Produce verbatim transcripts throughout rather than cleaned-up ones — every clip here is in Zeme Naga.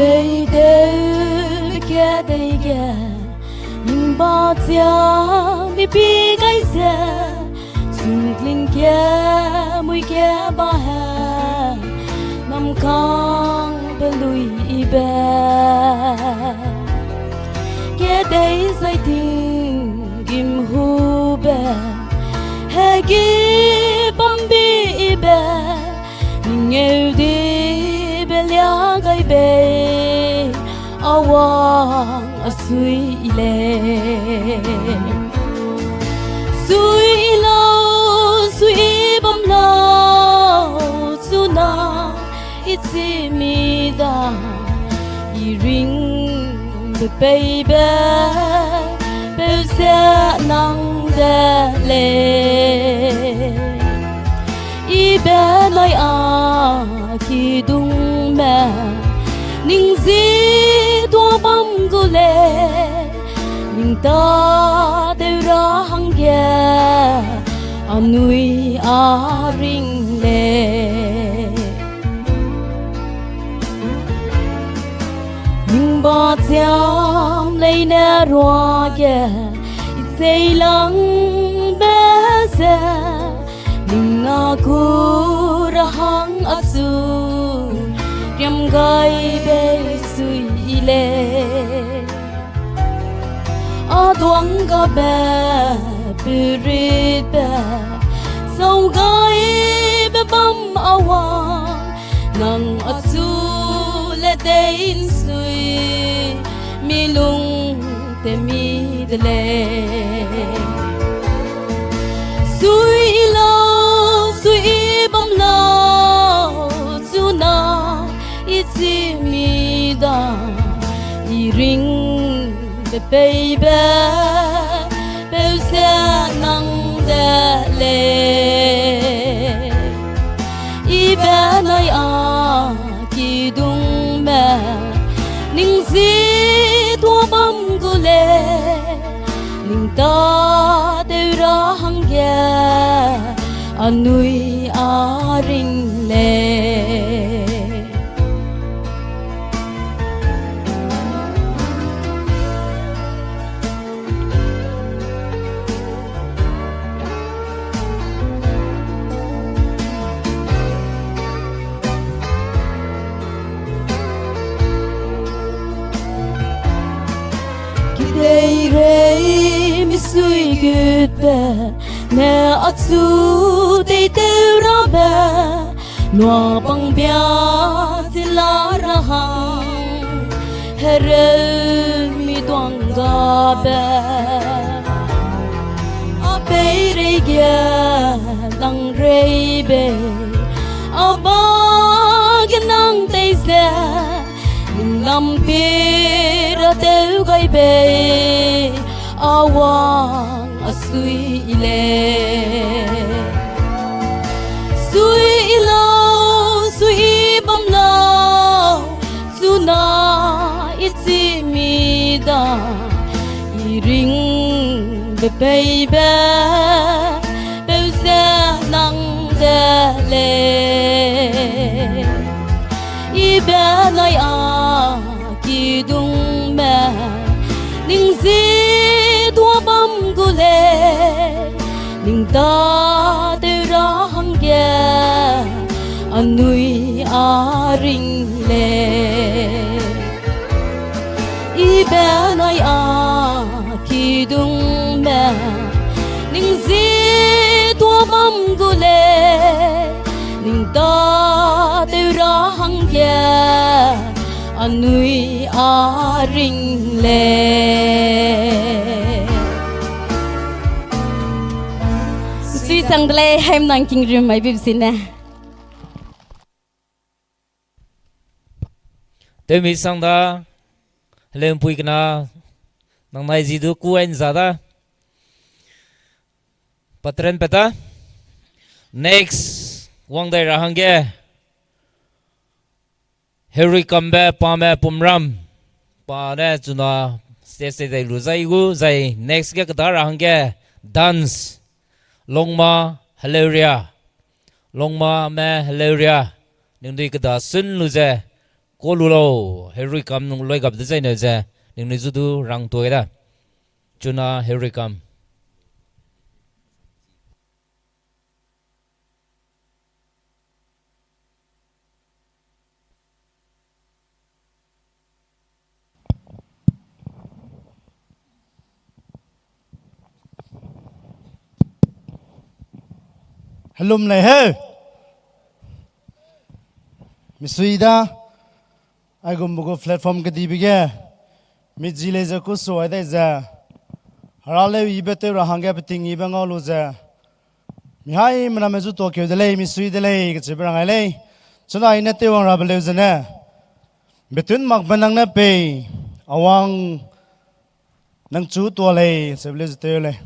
Peiteube kedei ge, ning ba chia mi pi gai ze, sungkling ge mui ge ba he, namkang pe lui ibe. Kedei zai ting gim hube, hegi bambi ibe, ning eu dibe lia gai bei, a wang a sui i lei. Sui i lau, sui i bam lau, chuna i chi mi da, i ringbe peibe, peu ze nang de lei. I benai a kidungme, ning zi tuâ bam gu lei, ning tâtew ra hangge, anui a ring lei. Ning ba chiam leine ruage, i cheilangbe ze, ning na gu ra hang achu, riam gai bei sui i lei. A duang gabe, peritbe, sau gaibe bam a wang, nang achu le tei nsui, mi lung temi de lei. Sui i lau, sui i bam lau, chuna i chi mi da, i ringbe peibe, peu ze nang de lei. I benai a kidungme, ning zi tuâ bam gu lei, ning tâtew ra hangge, anui a ring lei. Kedeirei misui gutbe, ne achu teitew rabe, nua pangbia chi la ra hang, hereu mi duang gabe. A peireige langreibe, a ba ge nang tei ze, ning lampi ra tew gai bei, a wang a sui i lei. Sui i lau, sui i bam lau, chuna i chi mi da, i ringbe peibe, peu ze nang de lei. I benai a kidungme, ning zi tuâ bam gu lei, ning tâtew ra hangge, anui a ring lei. I benai a kidungme, ning zi tuâ bam gu lei, ning tâtew ra hangge, anui a ring lei. Sui sang de lei, haimnang kingrim mai bip sine. Tewmi sang da, heleumpui kena, nangnai zi du ku ai nza da. Patren pe ta. Next, wang dai ra hangge. Herui kambe pame Pumram. Pa ne chuna stage te dai lu zai gu, zai next ge keda ra hangge. Dance. Longma Heleuria. Longmame Heleuria. Ningdui keda sun lu ze. Ka lu lau, herui kam nung loi gap dezaine ze, ningnui zu du rang tuâ da. Chuna herui kam. Helum lei he. Misui da. Aigumbe gu platform kedibe ge, mi zi lei ze kusuai dai ze, hera leu yibe tew ra hangge peting yibe ngau lu ze, mi haimena me zu tuakeu de lei, misui de lei, kacheube rang ai lei. Chuna i ne tew wang rabe leu zene, betun makbe nang ne pei, a wang nang chu tua lei, kacheube leu ze tew lei.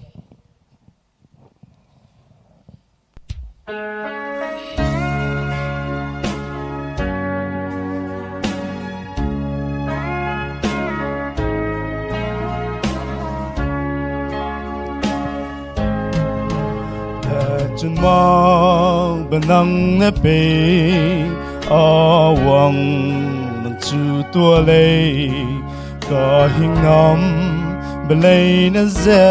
Chun makbe nang ne pei, a wang nang chu tua lei, kahingnam be leine ze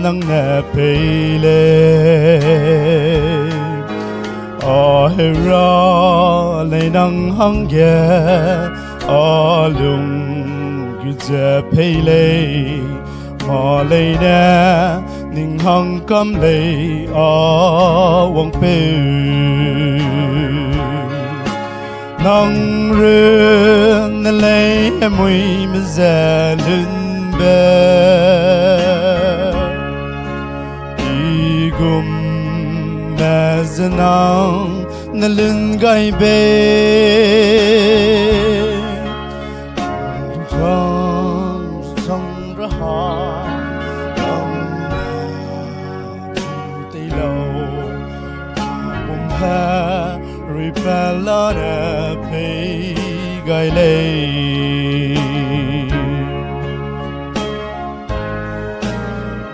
nang ne pei lei. A Hera lei nang hangge, a lung gu ze pei lei, mâ leine ning hang kam lei, a wangpeu. Nang runne lei hemuime ze lunbe, i gum me ze nang ne lun gai bei. Chang, chang ra hang, nang ne chu tei lau, pum he rui pelane pei gai lei.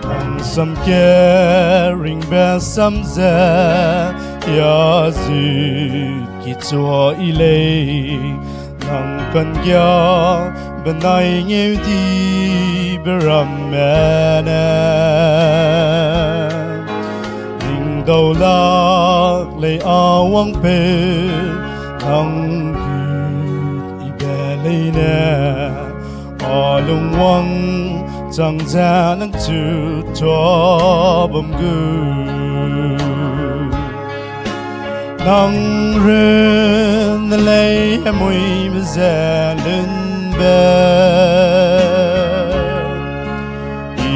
Nang sam ke ringbe sam ze, ya zi ki chua i lei, nang kanggia benai ngeu dibe ramme ne. Ning dau lak lei a wangpeu, nang gu i be leine, a lungwang chang ze nang chu chua bam gu. Nang runne lei hemuime ze lunbe, i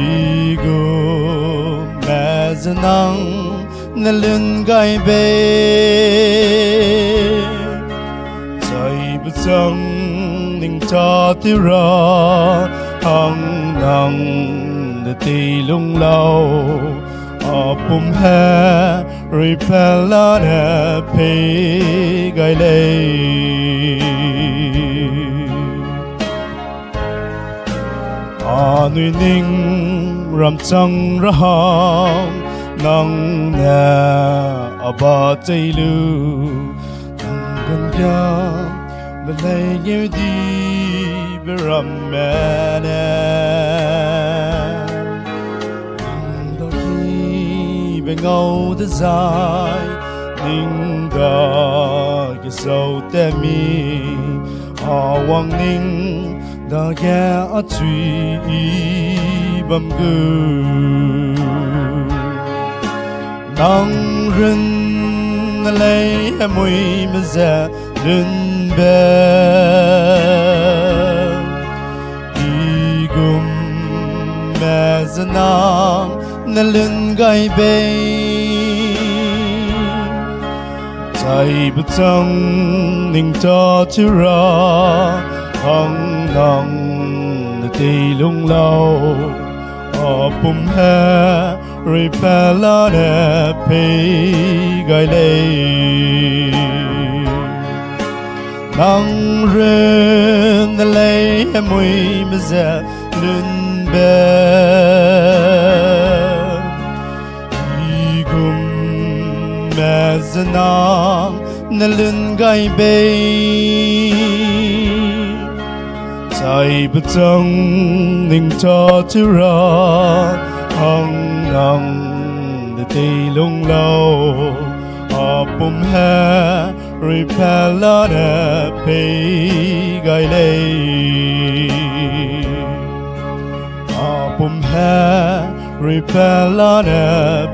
gum me ze nang ne lun gai bei. Chaibe chang ning tâtew ra hang nang ne tei lung lau, a pum he rui pelane pei gai lei. Anui ning ramchang ra hang nang ne a ba chei lu, nang kanggia benai ngeu dibe ramme ne. Ning dau dibe ngau dezai, ning dage sau temi, a wang ning dage a chui i bam gu. Nang runne lei hemuime ze lunbe, i gum me ze nang ne lun gai bei. Chaibe chang ning tâtew ra hang nang ne tei lung lau, a pum he rui pelane pei gai lei. Nang runne lei hemuime ze lunbe, i gum me ze nang ne lun gai bei. Ai bechâng ning cha chira, hang nang de tei lung lau, a pum he rui pela ne pei gai lei. A pum he rui pela ne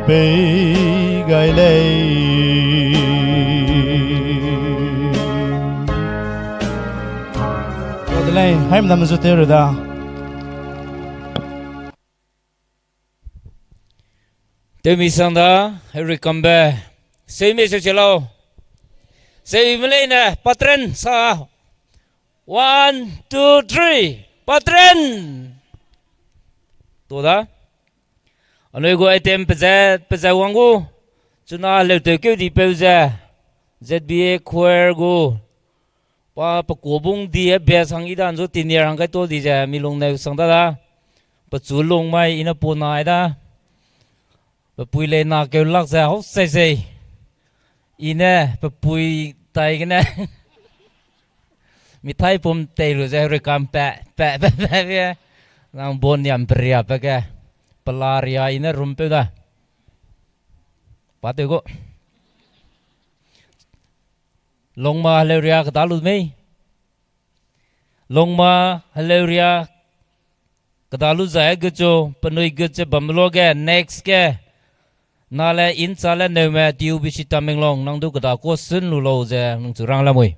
pei gai lei. Tua de lei, haimena me zu teu ru da. Tewmi sang da, herui kambe. Seumi seu che lau. Seumi leine, patren sa. One, two, three. Patren. Tua da. Anui gu item peze, peze wang gu. Chuna leu teu keu di peu ze. Z B A choir gu. Pa pe kuabung di e best hang i dan zu tinir hang kai to di ze mi lung neu sang da da. Pechu lung mai i ne pu nai da. Pe pui lei na keu lak ze hau sei sei. I ne pe pui tai gene. Mithai pum tei lu ze rui kam pe, pe, pe, pe, pe. Nang bon yam peria pe ge. Pela ria i ne rum peu da. Pa teu gu. Longma heleu ria keda lu mei. Longma heleu ria keda lu zai ge chu penui ge che bam lo ge next ge. Na le incha le neume T U B C Tamenglong nang du keda ko sun lu lo ze nung chu rang lamui.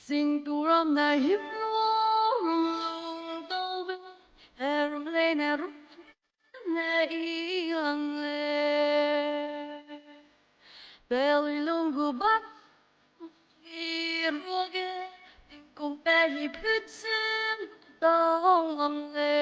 Singturam na himlung taube, herum lei ne rum ne i lang le. Peli lung gu bak i ruage, tingkum pe hi pütsen tau lang le.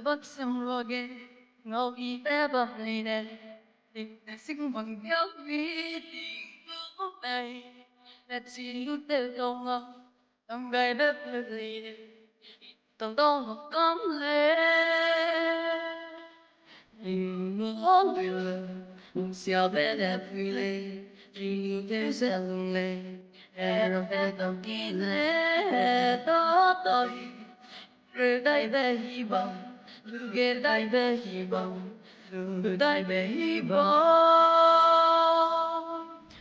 Bak sem ruage, ngau i te bam leine, ting te sing bang biau mi ting bu lei, ne chi lu te dong a, Tang gai be pui lei, tang dong kam lei. Ning lu hong pui lei, ning sia be ne pui lei, ning lu te se lung lei, e ra be tang ki lei, ta ta i. Ru dai be hi bam, lu ge dai be hi bam, lu dai be hi bam.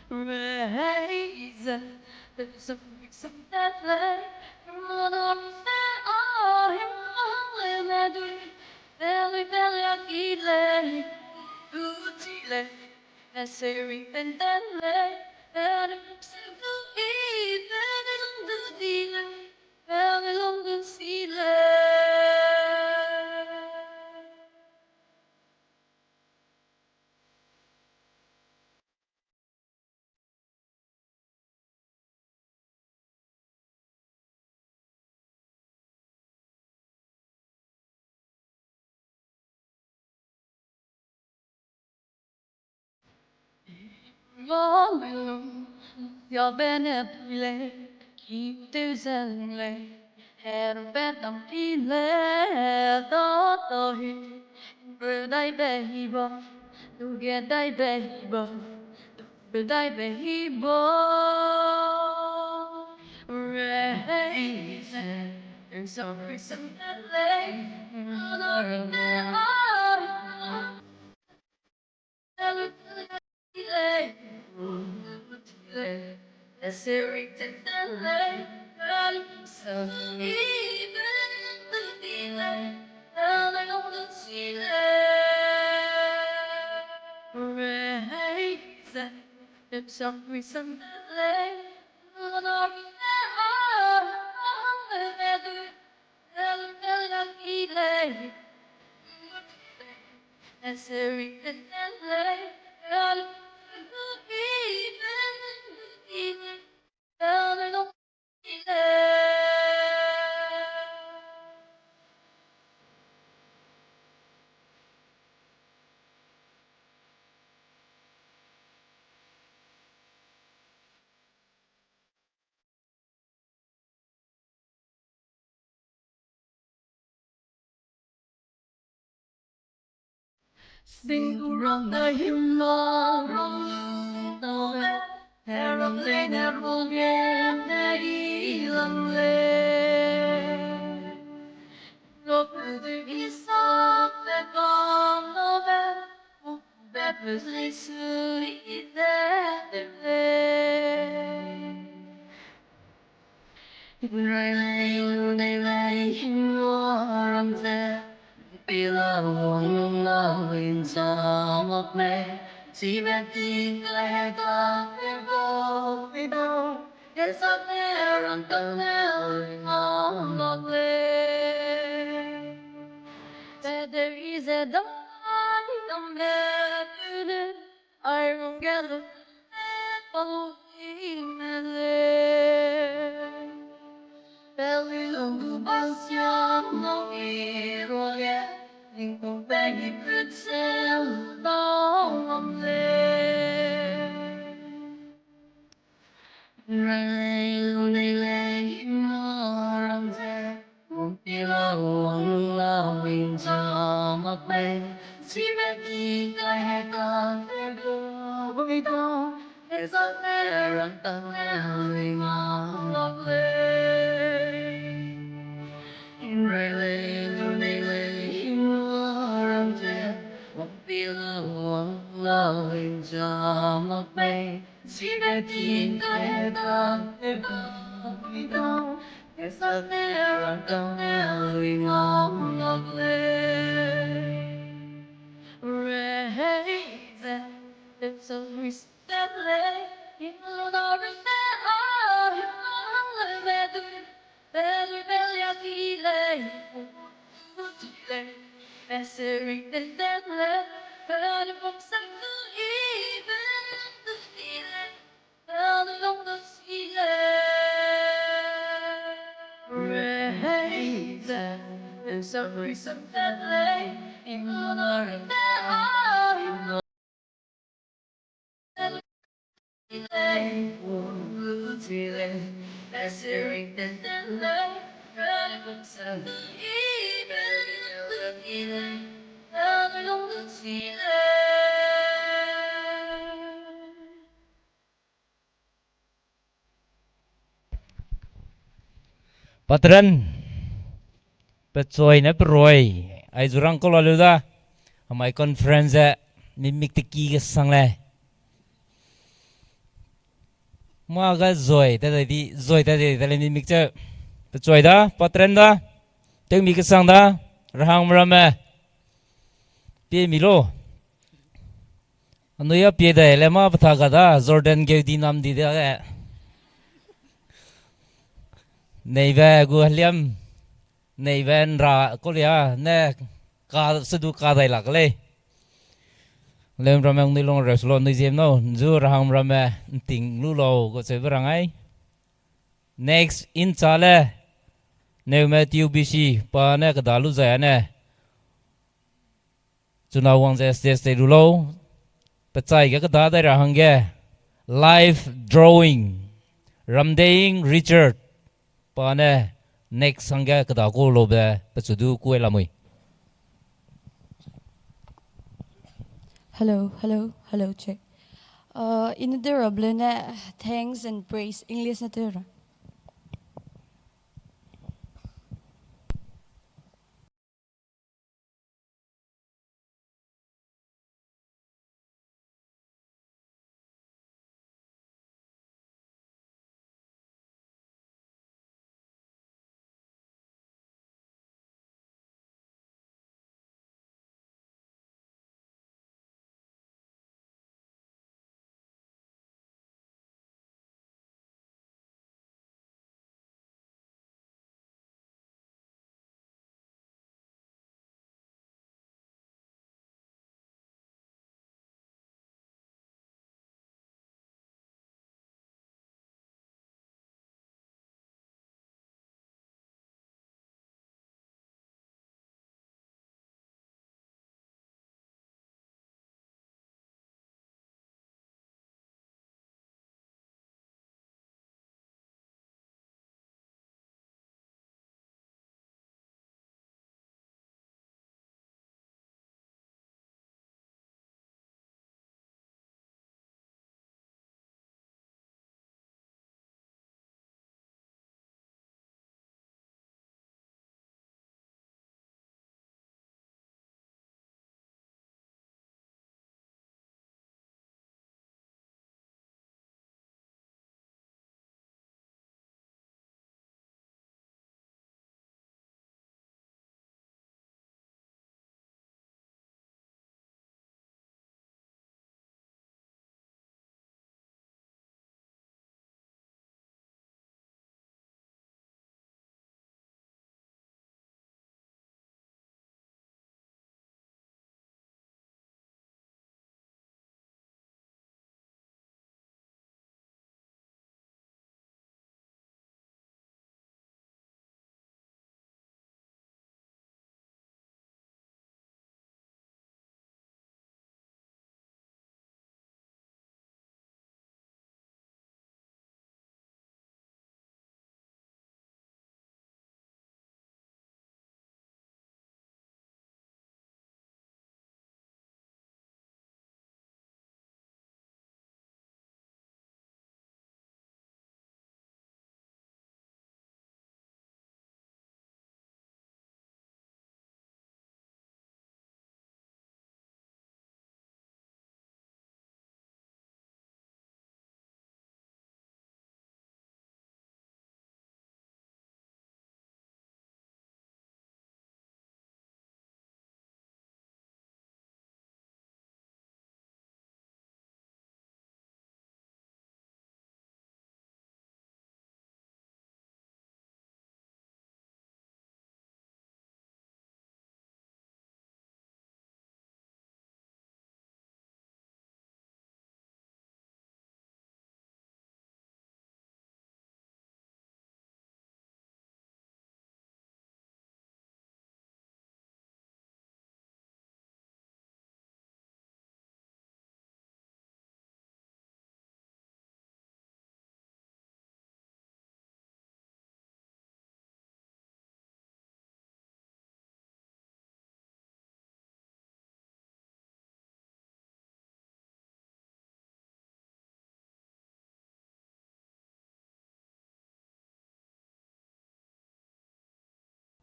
Re hei ze, te sam sam te le, ru no te a hi bam le me du, te le te le a ki le, lu ti le, te se ri ten ten le, te le se du i, te le du di le. Sia be ne pui lei, ki teu ze lei, her be tam ki lei, ta ta hi, ru dai be hi ba, lu ge dai be hi ba, lu dai be hi ba, re hei ze, so re sam lei, na re ne a. Singkurang da himna rang lu tau be, heram leine rulgene i lang lei. Ropu du i sa pe kam na be, u be pe lei sui i te te lei. Rai lei lu nei lei himna rang ze, pila wang la win sa mak lei, si be ti kai he ta pe bo pi dau, e sa ne rang ta ne ui ma mak lei. Te de i ze da ni tam be tu ne, ai rung ge lu ne pau i me lei. Peli lung du ba siam nau i rua ge, ning tung pe i put se lu dau ngam lei. Rai lei lu nei lei himna rang ze, pila wang la win sa mak lei, si be ti kai he ta pe bo pi dau, e sa ne rang ta ne ui ma mak lei. Rai lei lu nei lei himna rang ze, pila wang la win sa mak lei, si be ti kai he ta pe bo pi dau, e sa ne rang ta ne ui ma mak lei. Rehei ze, e sa ris Patron, pechuai ne peroi, ai zurang kau la leu da, amai conference ze, mimik teki kesang lei. Mâ ga zoi, ta dai di, zoi ta dai, ta lei mimik ze, pechuai da, patron da, tewmi kesang da, rahang ramme, pie mi lo. Anui a pie dai le mâ petha ga da, Jordan geu di nam di da ge. Neibe gu heliam, neibe nra kau lia, ne ka, sedu ka dai lak lei. Leum ramme nui lung reus lo, nui ziem nau, nzu rahang ramme, nting lu lau, gu seube rang ai. Next, incha le, neume T U B C, pa ne keda lu zai ane. Chuna wang ze stage tei lu lau, pechai ge keda dai ra hangge, live drawing, Ramdeing Richard, pa ne next hangge keda ku laube pechu du kuai lamui. Hello, hello, hello, check. Uh, i ne de ra bleu ne thanks and praise, English ne de ra.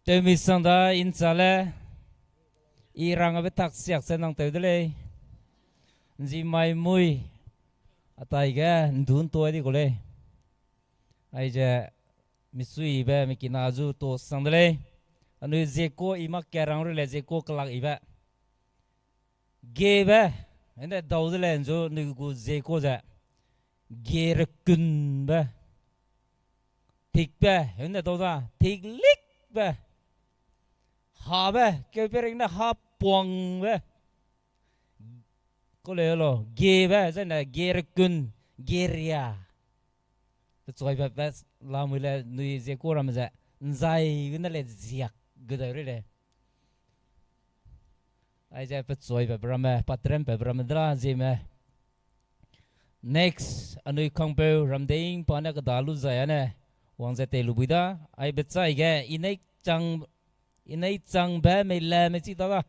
Tewmi sang da inchale, i rang abe tak siak se nang tew de lei. Nzi mai mui, atai ge ndun toi di gu lei. Aize, misuibe, mikina zu to sang de lei. Anui zieko i mak ke rang ru le zieko kelak ibe. Gebe, hende dau de le nzu nui gu zieko ze. Ge rekunbe. Tikbe, hende dau da, tiklikbe. Habe, keu pe ring ne ha puangbe. Ko le lo, gebe, zene ge rekun, ge ria. Pechuibe pe lamui le nui zieko ramme ze, nzai gene le ziak gu dau ri le. Aize pechuibe ramme, patrenpe ramme de la zieme. Next, anui kangpeu Ramdeing pa ne keda lu zai ane, wang ze tei lu bui da, ai bechai ge, i nei chang, i nei changbe mei le mei chi ta da.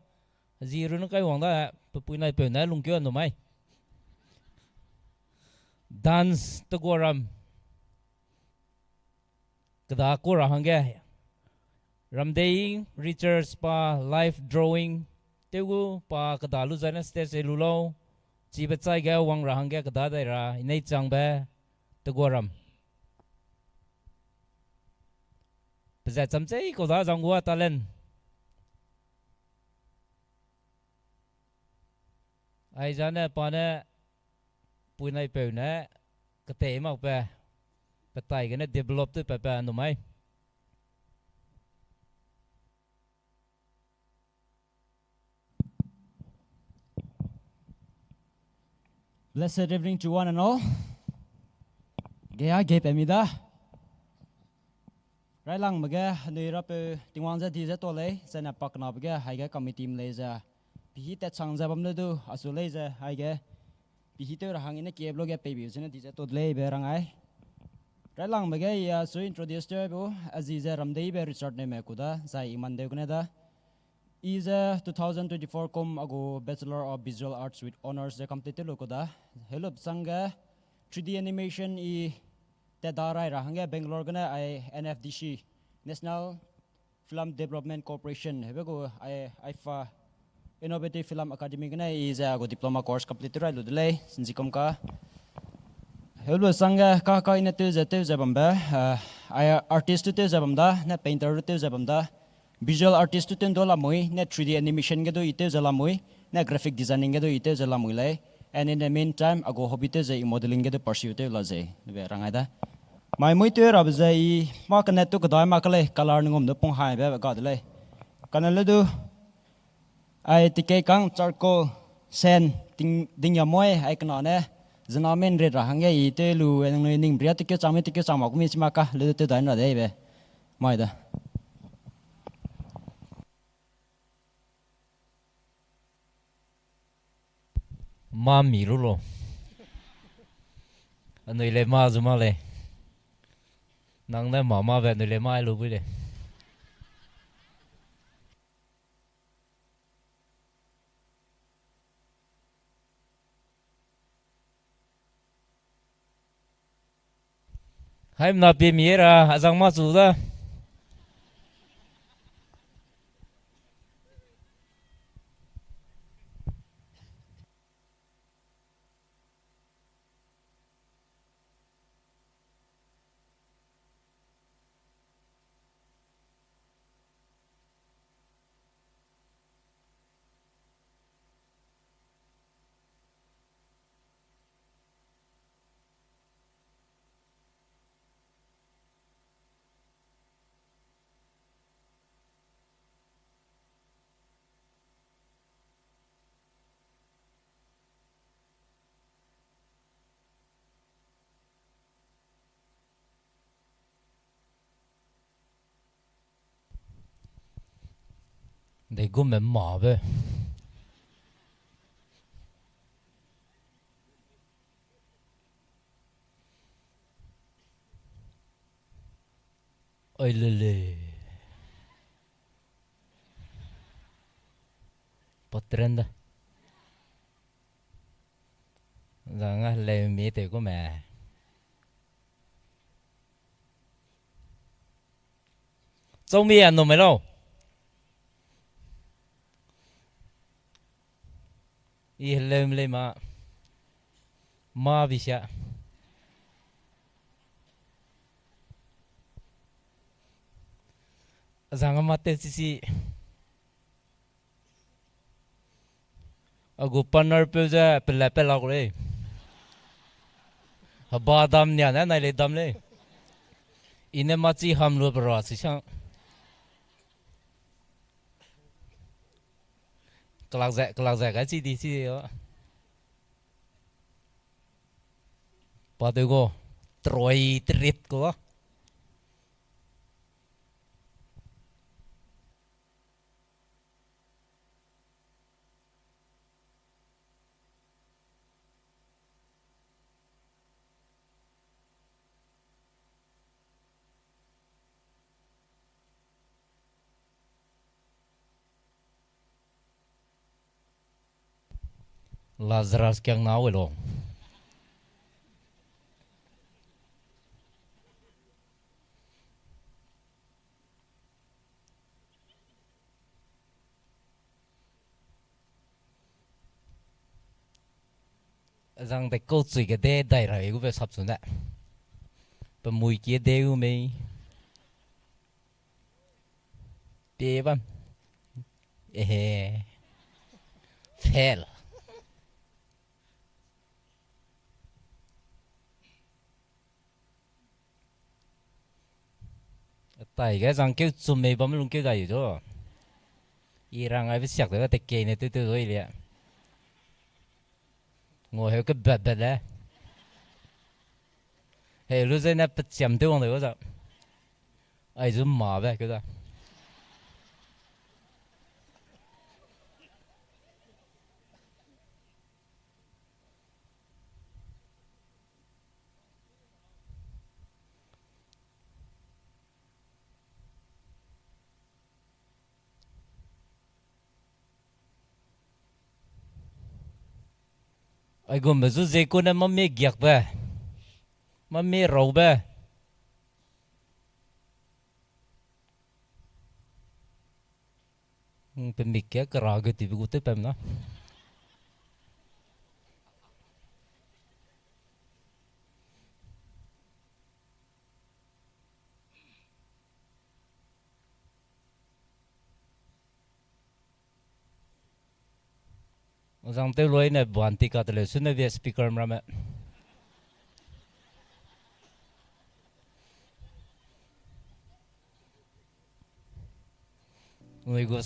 Zi run kai wang da, pe pui nai peu ne lungkeu anu mai. Dance teguaram. Keda kura hangge. Ramdeing Richards pa live drawing. Tew gu pa keda lu zai ne stage e lu lau. Chibe chai ge wang ra hangge keda dai ra, i nei changbe, teguaram. Pezat cham chei kau da zang gua talent. Ai zane pa ne, pui nai peu ne, ketei mak pe, petai gene develop tew pe pe numai. Blessed evening to one and all. Ge a ge pe mi da. Railangbe ge anui rapeu Tingwang ze di ze to lei, zene pakenabe ge haige committee me lei ze. Pihi tat chang ze bam le du, asu lei ze, haige. Pihi tew ra hang i ne keblo ge peibiu zene di ze to de lei be rang ai. Railangbe ge i asu introduce tew bu, azi ze Ramdeibe Richard Neume ku da, zai i mandeu gene da. I ze two thousand twenty-four kum a gu Bachelor of Visual Arts with Honours ze complete tew lu ku da. Helup sangge three D animation i tat da rai ra hangge Bangalore gene ai N F D C, National Film Development Corporation, hebe gu ai, IIFA, Innovative Film Academy gene i ze a gu diploma course complete tew rai lu de lei, sinzi kum ka. Helup sangge ka ka i ne tew ze tew ze bambe, eh, ai artist tew tew ze bam da, ne painter tew ze bam da, visual artist tew tew ndo lamui, ne three D animation ge du i tew ze lamui, ne graphic designing ge du i tew ze lamui lei. And in the meantime, a gu hobby tew ze i modeling ge du pursue tew la ze, be rang ai da. Mai mui tew rabe ze i, mâ kane tu kedai mâ ke lei, color ningum du pung hai be ga de lei. Kane le du, ai tike kang charcoal, sand, ting, ding ya moi, ai kena ne, zena men ret ra hangge i tew lu, e nangnui ning bria tike chang me tike chang ma ku mi chi ma ka, le du tew dai na de be. Mai da. Mâ mi lu lo. Anui le mâ zu mâ lei. Nang ne mâ mâ be anui le mâ lu bui lei. Haimna pie mi ra, azang mâ chu da. Deigumme mâ be. Ai le le. Patren da. Zang a leu mi te ku me. Chau mi a nu mai lau. I heleu lei ma. Ma bi sia. Zang a ma tew chi si. A gu partner peu ze pela pela ku lei. Heba dam nia ne nai lei dam lei. I ne ma chi ham lu pe ra si sang. Kelak ze, kelak ze, kai chi di chi di o. Pa deu gu, troi trit ku. Lazarus kiang na we lo. Zang de kau chui ge de dai ra gu be sap chu ne. Pe mui kie de u mei. Pie bam. Ehe. Fail. Taige zang keu chum mei bam lung keu dai du. I rang ai be siak de te kei ne tew tew dui le. Ngua heu ke bet bet le. Heu lu ze ne pechiam tew wang de za. Ai zu ma be keu da. Aigumbe zu ze kune mâmie giakbe, mâmie raube. Pe mik ke kera ge tibe gu tew pam na. Zang tew loi ne ban ti ka teleu sune vie speaker ramme. Nui gu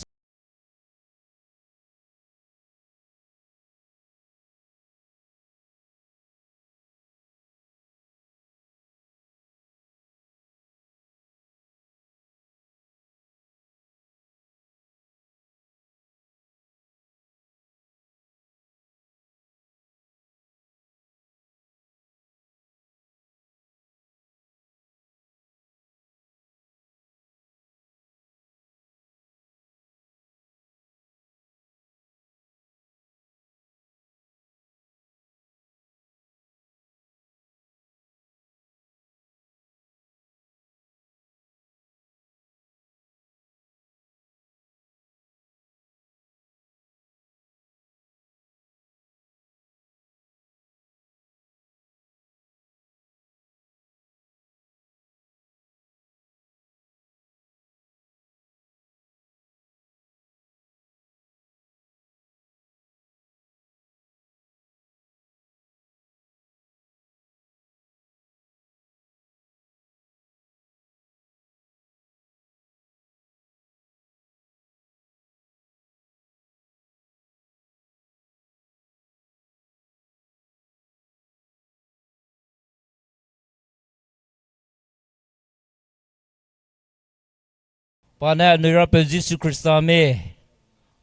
Pa ne anui Rapeu Jisu Khrista mi,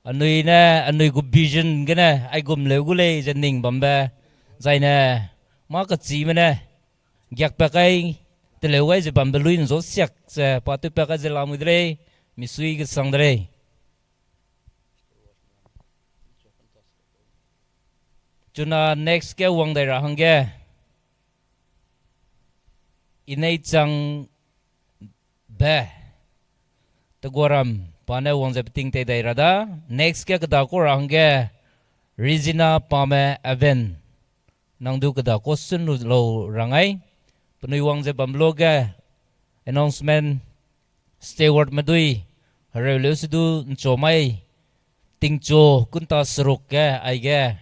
anui ne, anui gu vision gene, aigum leu gu lei ze ning bambe, zaine, mâ kachime ne, giakpat kai, teleu gai ze bambe lui nzau siak ze, pa tewpat kai ze lamui de lei, misui gesang de lei. Chuna next ge wang dai ra hangge. I nei chang be. Tegoram pa ne wang ze peting tei dai ra da. Next ge keda ku ra hangge Regina Pame Aven. Nang du keda question lu lau rangai. Penui wang ze bam lu ge announcement steward medui hereu leu se du ncho mai tingcho kunta seruk ge aige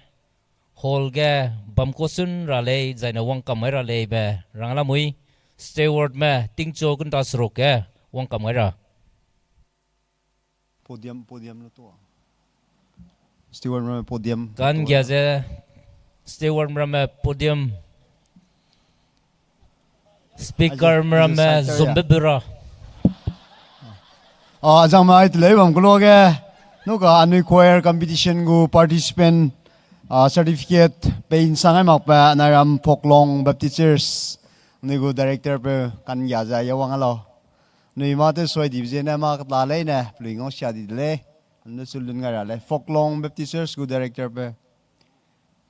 hall ge bam question ra lei, zaine wangkam mai ra lei be rang lamui. Steward me tingcho kunta seruk ge wangkam mai ra. Podium, podium lo to. Steward ramme podium. Kan gia ze steward ramme podium. Speaker ramme zombe bura. A, zangme ai teleu bam kelo ge. Nuka anui choir competition gu participant, a, certificate pei nsang ai makbe Nairam Foklong Baptist Church. Anui gu director pe kan gia ze ye wang lau. Nui ma te soi dibe ziene ma keta leine, pelui ngau sia di de lei. Ande su lun ngai ra lei. Foklong Baptist Church gu director pe,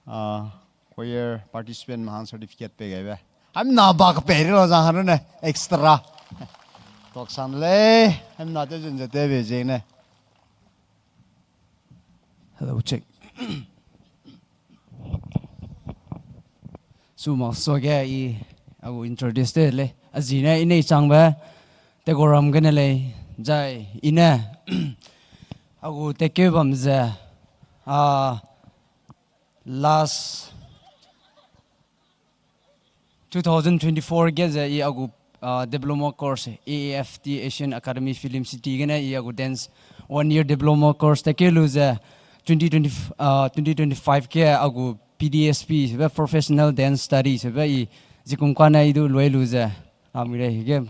a, choir participant mahang certificate pei gaibe. Hamna ba kepei ri lau zang hanune, extra. Tok sang lei, hamna te zun ze te be ziene. Hello, check. Su mak suage i, a gu introduce te lei. A zine i nei changbe, Tegoram gene lei, zai i ne, a gu tekeu bam ze, a, last two thousand twenty-four ge ze i a gu, ah, diploma course, A A F T, Asian Academy Film City gene i a gu dance one year diploma course tekeu lu ze twenty twenty, ah, twenty twenty-five ge a gu P D S P, sebe Professional Dance Studies, sebe i zikum kane i du lui lu ze, a, mi rei ge.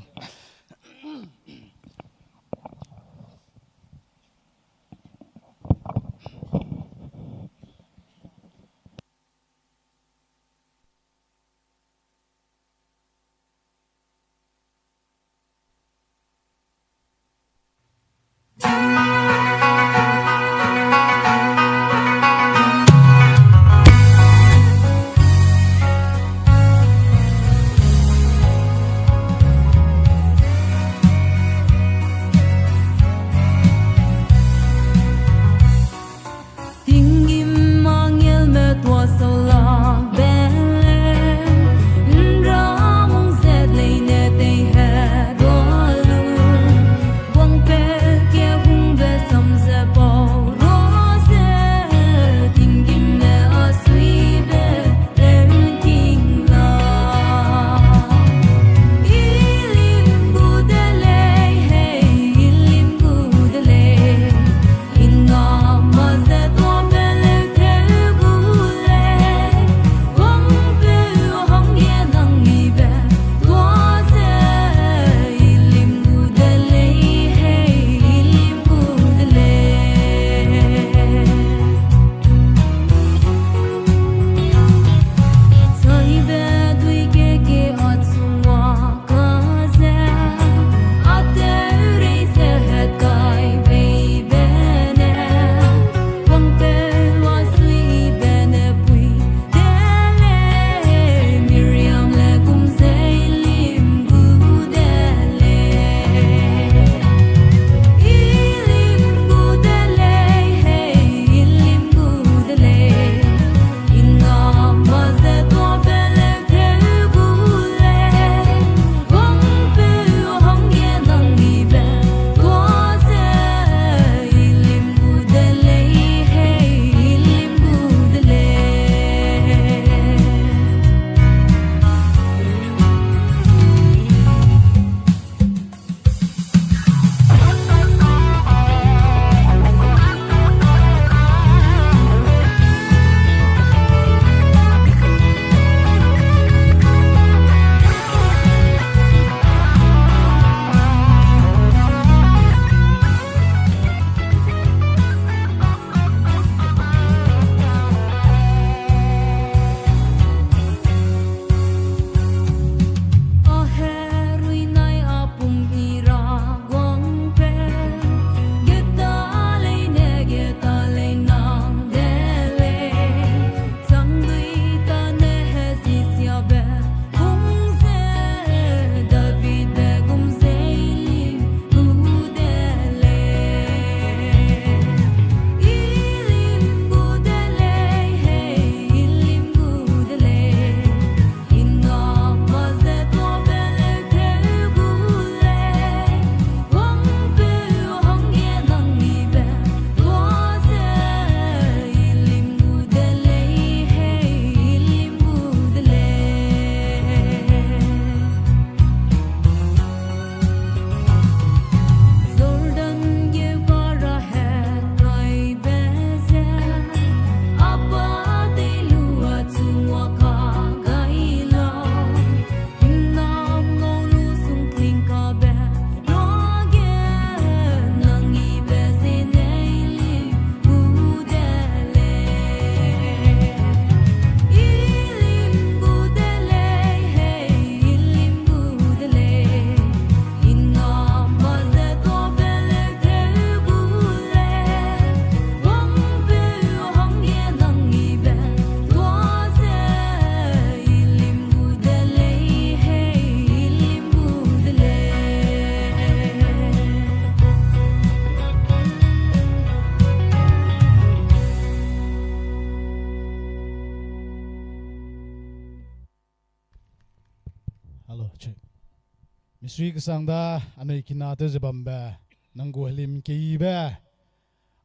Misui kesang da anui kina tew ze bambe, nang gu helim keyibe,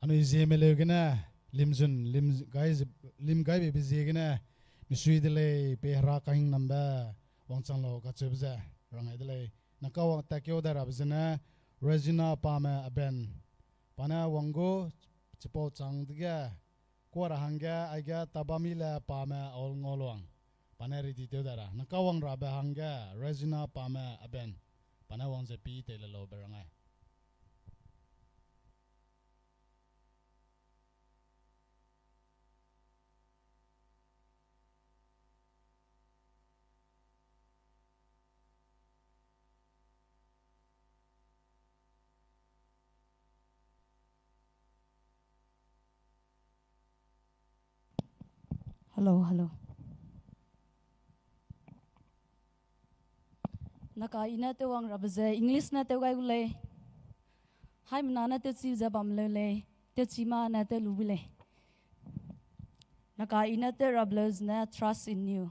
anui zieme leu gene, limzun, lim gai ze, lim gaibeibe ziegene, misui de lei, pei hera kahingnambe, wangchang lau kacheube ze, rangai de lei. Nang kawang tatkeu dai rabe zene, Regina Pame Aben, pa ne wang gu, chipau chang dege, kua ra hangge, aige Tabamile Pame Aulngaluang, pa ne ready tew dai ra. Nang kawang rabe hangge, Regina Pame Aben, pa ne wang ze pi tei le laube rangai. Hello, hello. Naka i ne tew wang rabe ze English ne tew gai gu lei. Haimena ne tewchi ze bam leu lei, tewchi ma ne tew lu bu lei. Naka i ne tew rabe leu zene Trust in You.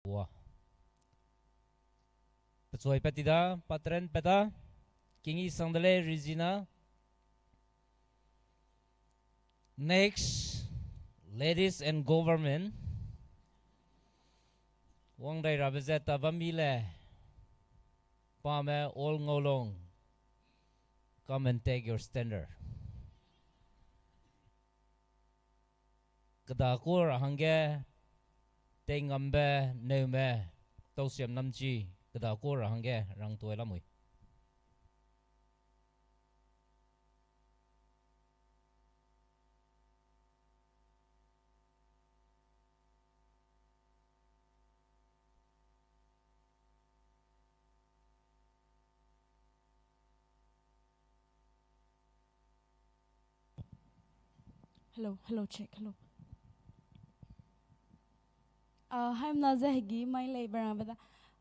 Ua. Pechuai pat ti da, patren pat da, kingi sang de lei Regina. Next, ladies and government. Wang dai rabe ze ta bam mi le, pame All Ngaulong, come and take your standard. Keda ku ra hangge, Teingambe, Neume, Tausiam Namchi, keda ku ra hangge rang tuai lamui. Hello, hello, check, hello. Ah, haimna ze hegi mai lei berang be da.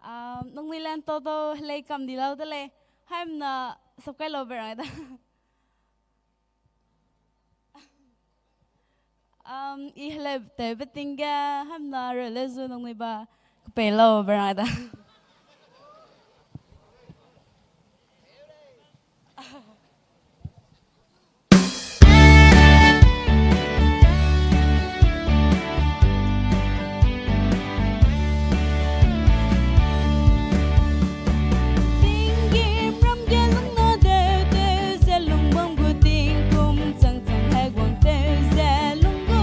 Ah, nung ni lan to do lei kam di lau de lei. Haimna subscribe lau berang da. Um, i hele tewbe ting ge haimna rele zu nung ni ba kepei lau berang da. Tinggîm ram ge lung na deu deu ze lung bam gu tingkum chang chang heguang deu ze lung gu.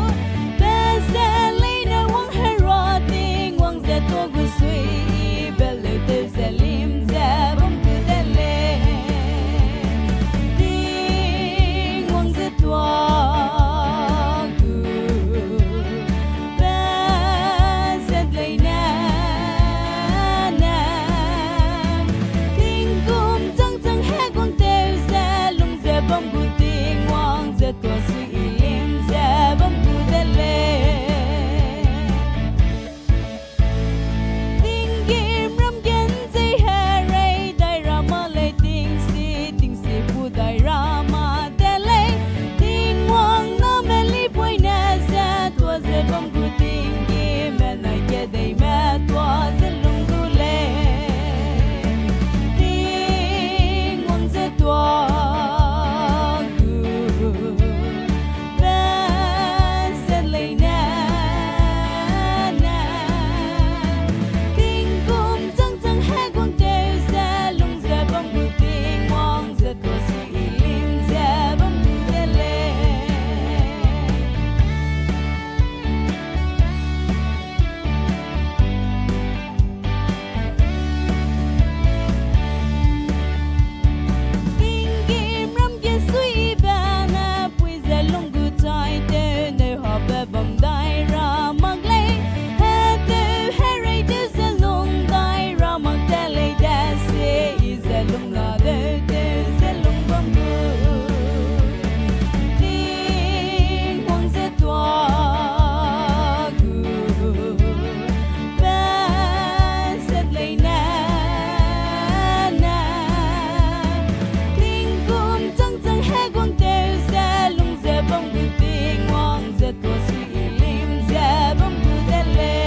Pe ze leine wang herua Tingwang ze tua gu sui, i be leu deu ze lim ze bam gu de lei. Tingwang ze tua gu, pe zet leine ne. Tingkum chang chang heguang deu ze lung ze bam gu Tingwang ze tua sui i lim ze bam gu de lei. Tinggîm ram gen zei herei dai ra ma lei, tingsi, tingsi pu dai ra ma de lei. Tingwang name lipoine ze tua ze bam gu tinggîme nai kedeime tua ze lung gu lei. Tingwang ze tua gu, pe zet leine ne. Tingkum chang chang heguang deu ze lung ze bam gu Tingwang ze tua sui i lim ze bam gu de lei. Tinggîm ram ge sui i be ne pui ze lung gu chai tew neu ha be bam dai ra mak lei. Hetew herei tew ze lung dai ra mak de lei dese, i ze lung na deu tew ze lung bam gu. Tingwang ze tua gu, pe zet leine ne. Tingkum chang chang heguang tew ze lung ze bam gu Tingwang ze tua sui i lim ze bam gu de lei.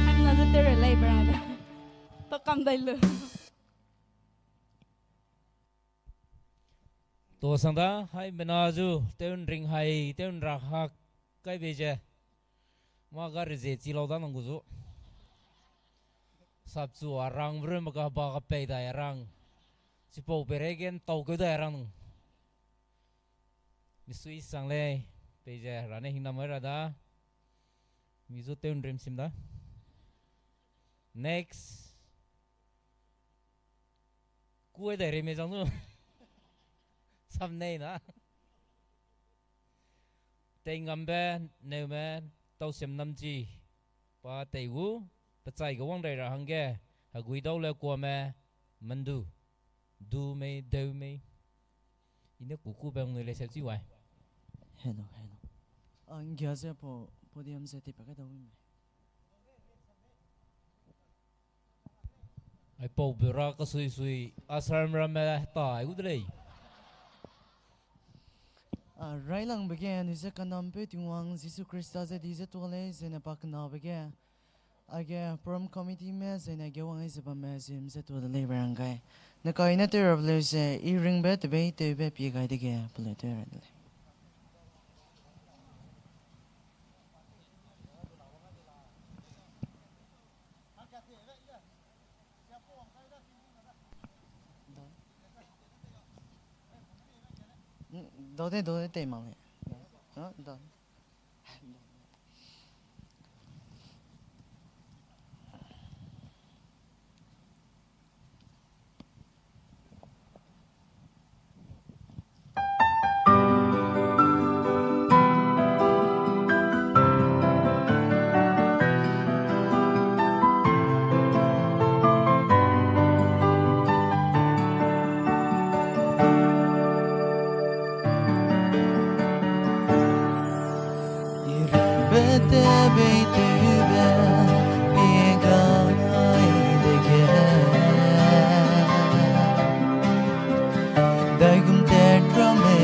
Haimna ze tew re lei berang da. Pa kam dai lu. Tua sang da, haimena zu, tew nring hai, tew nra hak, kai bei ze. Mâ ga rezie chi lau da nang gu zu. Sapchu a rang breu ma ga ba ga pei dai a rang. Chipau pei rei ge ntau keu dai a rang nang. Misui sang lei, pei ze ra ne hingnam ai ra da. Mi zu tew nrim sim da. Next. Kuai dai rei mei zang zu. Sam nei na. Teingambe, Neume, Tausiam Namchi, pa tei gu, pechai ge wang dai ra hangge, hegui dau le kuame, mandu, du mei, deu mei. I ne ku ku be ngnui lei seu chi wai. Hello, hello. A, nggia ze po-, podium ze tipa kai dau mei. Aipau be ra kasui sui, asram ramme ta ai gu de lei. A, railangbe ge anui ze kanampe Tingwang Jisu Khrista ze di ze tuâ lei, zene pa kenabe ge, aige program committeeme zene ge wang ai ze bamme zim ze tuâ de lei be rang gai. Nekaine tew rabe leu ze, i ringbe tebeitewbe pie gai dege peleu tew ra de lei. Dau de, dau de, tei mak lei. Dau. I ringbe tebeitewbe pie gai dege, daigum tat ramme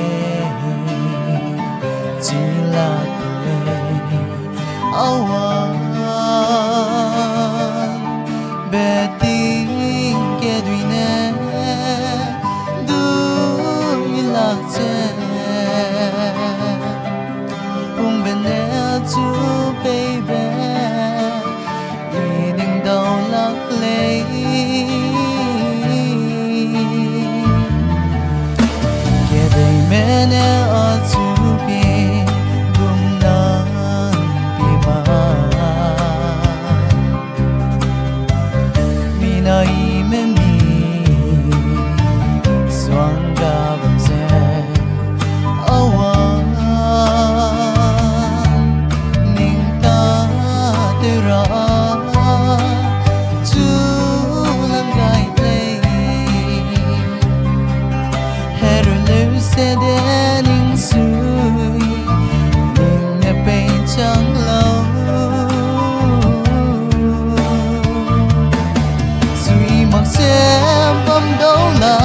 chi lak lei, a wang beting kedui ne dui lak ze, hungbe ne achu peibe i ning dau lak lei. Kedeime ne achu pie gum na pie ma, mi naime mi suang ga bam ze, a wang ning tatew ra chu lang gai lei. Hereu leu sede ning sui, ning ne peichang lau. Sui mak ze bam dau la,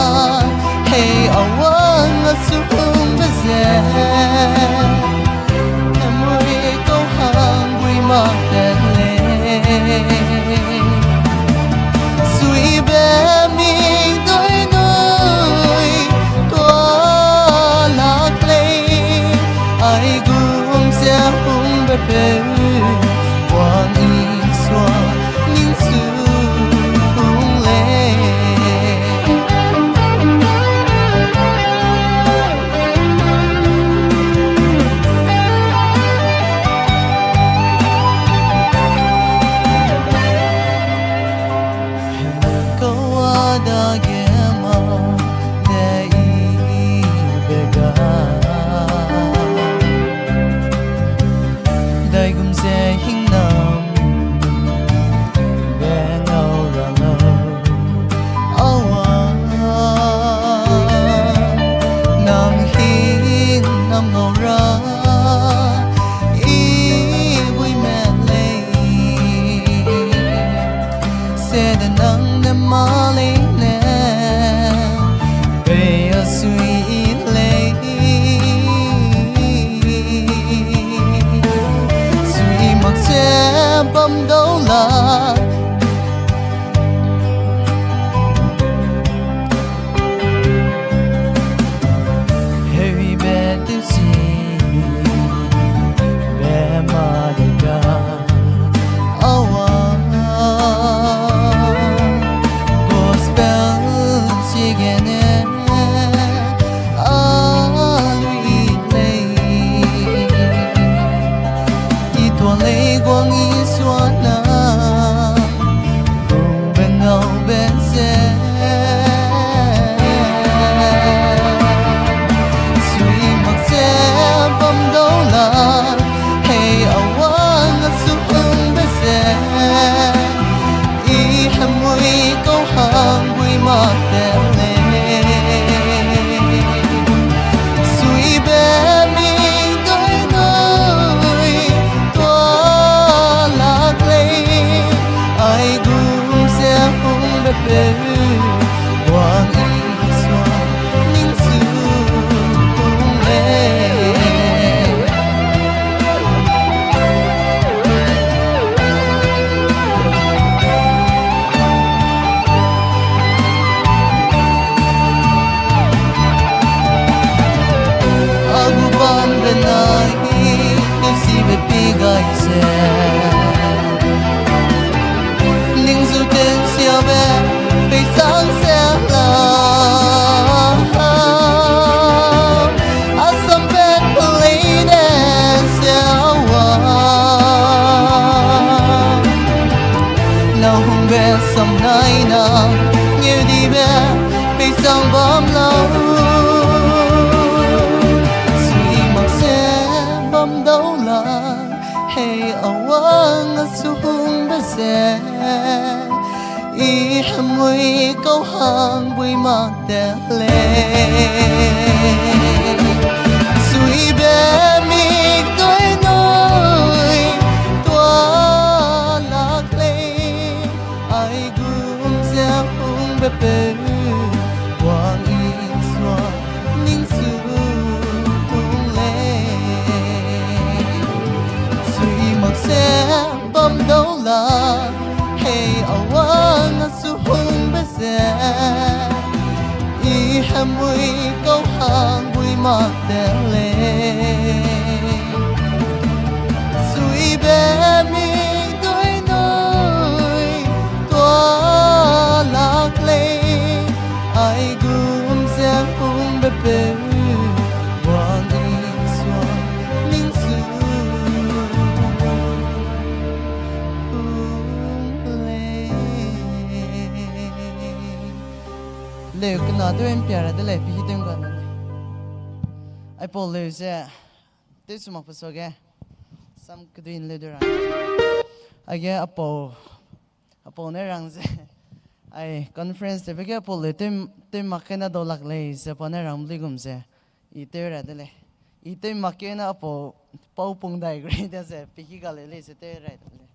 hei a wang achu hungbe ze, hemui kau hang gui mak tat lei. Suibe mi dui nui tua lak lei, aigum ze hungbe peu, wang i sua ning chu hung lei. Kau a dage ma ne i be ga, daigum ze hingnam be ngau ra lau. A wang nang hingnam ngau ra i bui me lei. Sede nang ne mâ leine pei a sui i lei. Sui mak ze bam dau la, heube tewsi be ma de ga, a wang gospel ziegene a lui lei. I tuâ lei guang i suana, hungbe ngaube ze. Sui mak ze bam dau la, hei a wang achu hungbe ze. I hemui kau hang gui mak tat lei. Suibe mi dui nui tua lak lei. Aina ngeu dibe peisang bam lau, sui mak se bam dau la, hei a wang a su hungbe ze, i hemui kau hang bui mak te lei. Suibe mik dui nui tua lak lei, aigum ze hungbe peu, wang i sua ning su hung lei. Sui mak se bam dau la, hei a wang a su hungbe ze, i hemui kau hang bui mak te lei. Suibe mik dui nui tua lak lei, aigum ze hungbe peu, wang i sua ning su hung lei. Leu kena tew ’mpia ra de lei, pehî tew ’ngga ne lei. Aipau leu ze, tewsu makbe suage, sam kedui ’nleu de ra. Aige apau, apau ne rang ze, ai conference tewbe ge apau leu tew, tew mak kena dau lak lei ze pa ne rang luigum ze, i tew ra de lei. I tew mak kena apau, pau pung dai gu rei de ze, pehî ga leu lei ze tew ra de lei.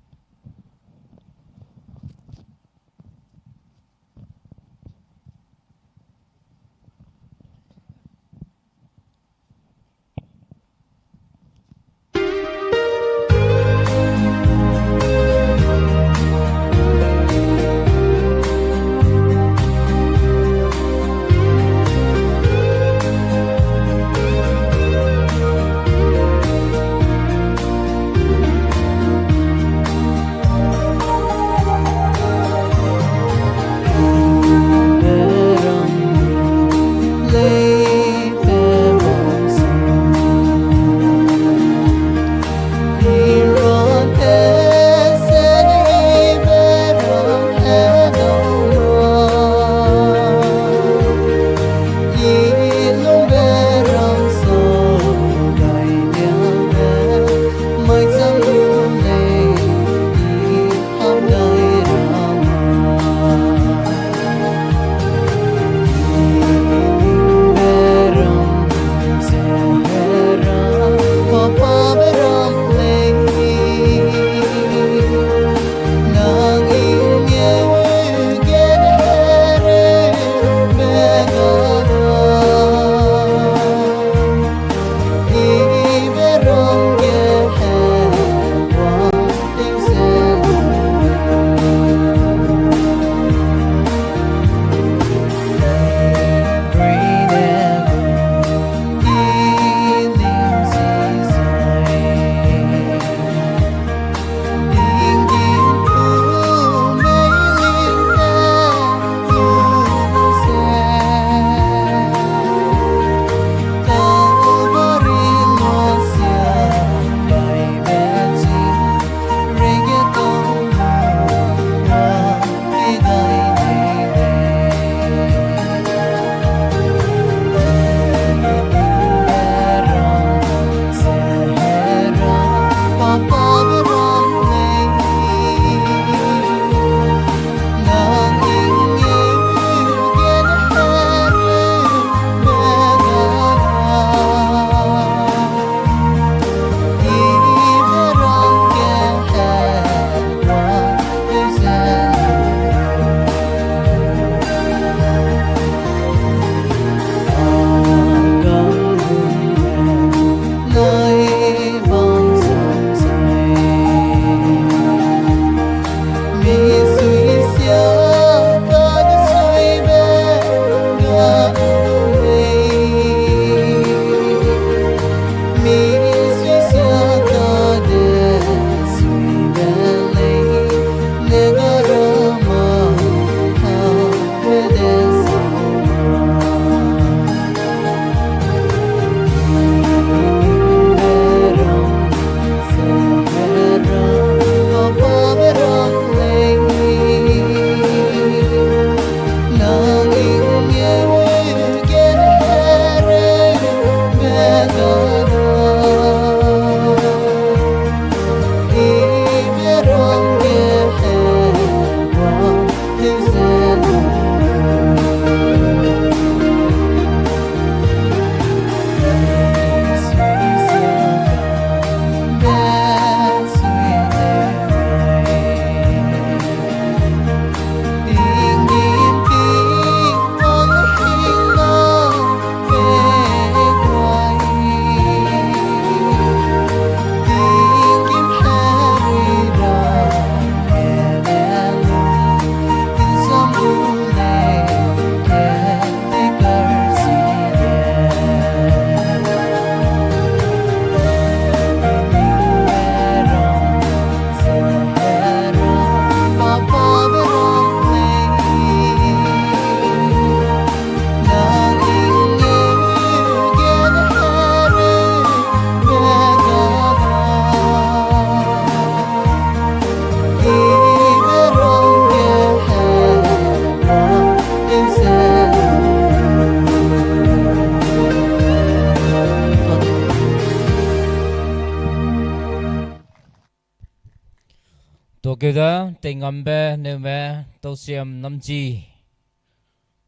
Tuakeu da, Teingambe, Neume, Tausiam, Namchi,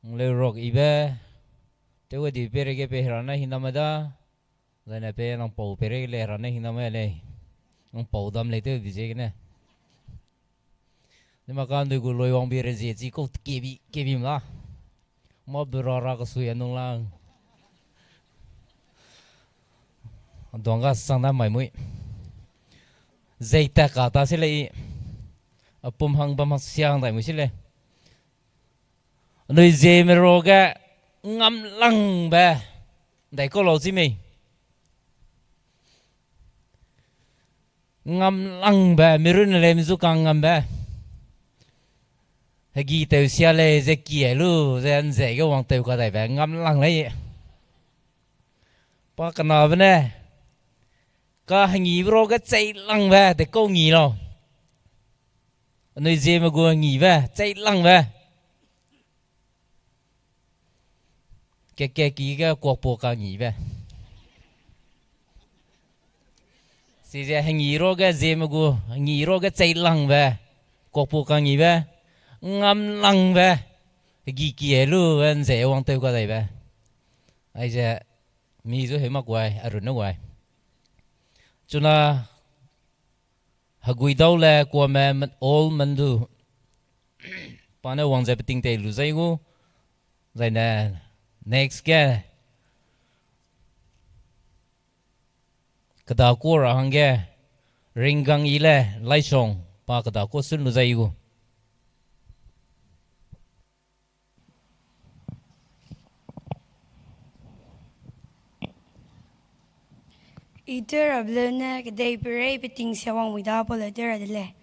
Ngleu Rok ibe, tew gadi peireige pei Hera ne hingnam da, zaine pei nang pau peireige lei Hera ne hingnam lei, nang pau dam lei tew di ziegene. Ni ma ka ndui gu loi wangbi rezie chi kau kebi, kebi mla. Mâ bura ra kasui anung lang. Duang ga sang da mai mui. Zei ta ka ta se lei. A pum hang bam hang siang dai mui se lei. Anui Zeme ruage ngamlangbe. Dai kau lau chi mei. Ngamlangbe, mirun lei mizu kang ngambe. Hegi tew sia lei ze kie lu, ze nze ge wang tew ka daibe, ngamlang lei. Pa kenabe ne, ka hengibe ruage cheilangbe, de kau ngi lau. Anui Zeme gu hengibe, cheilangbe. Keke ki ge kuakpua ka ngibe. Chize hengi ruage Zeme gu, hengi ruage cheilangbe, kuakpua ka ngibe, ngamlangbe, hegi kie lu, nze wang tew ka daibe. Aize, mi zu heu mak guai, arun ne guai. Chuna, Heguidau le kuame men-, all mendu. Pa ne wang ze peting tei lu zai gu. Zaine next ge. Kedakua ra hangge. Ringgang i le Laisong pa kedakua sun lu zai gu. I tew rabe leu ne kedei perei peting sia wang mui da pau le tew ra de lei.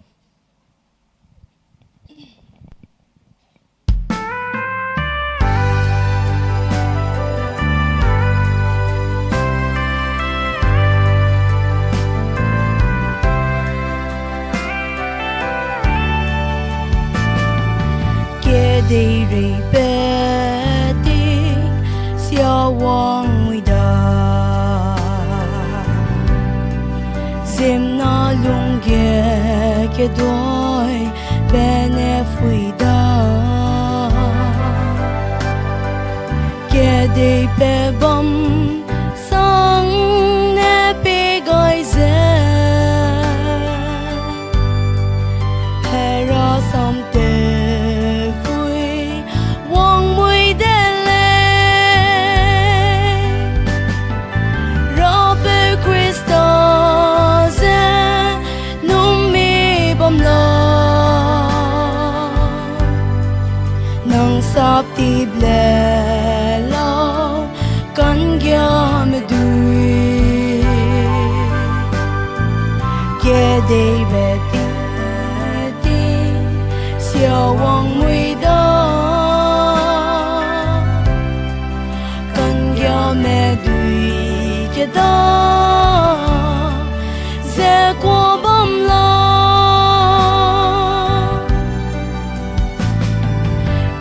Kedeireibe ting sia wang mui da, ziemmena lungge kedaibe ne pui da. Kedeibe bam sang ne pei gai ze, Hera sam tewpui wang mui de lei. Rapeu Khrista ze numi bam lau, nang saptip le lau, ka'nggiame dui. Kedeibe ting, ting sia wang mui da, ka'nggiame dui keda ze kuâ bam lau.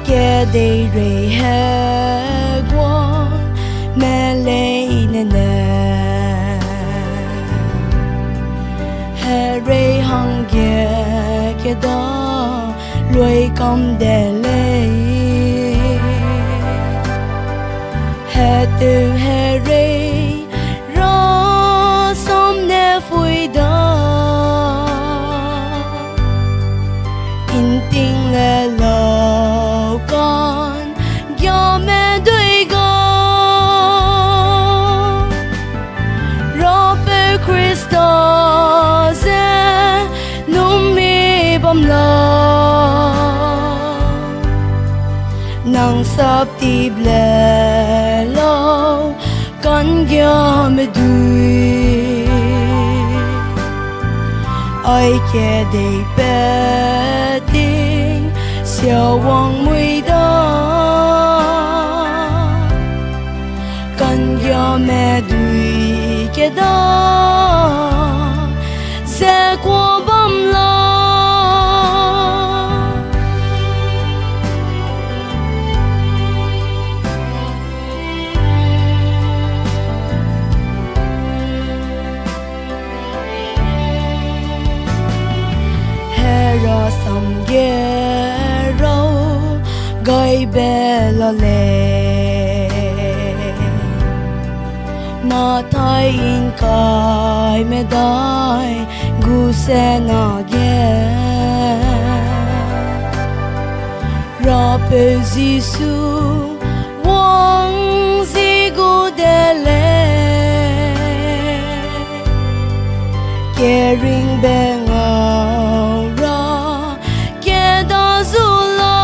Kedeirei heguangme leine ne, herei hangge keda luikam de lei. Hetew herei rasam ne pui da, nting le lau ka'nggiame dui ga. Rapeu Khrista ze numi bam lau, nang saptip le lau, ka'nggiame dui. Ai kedeibe ting sia wang mui da, ka'nggiame dui keda ze kuâ bam lau. Samge rau gaibe la lei, Mathai ’ngkai medai gu sena ge. Rapeu Jisu wang zi gu de lei, keringbe ngau ra keda zu lau.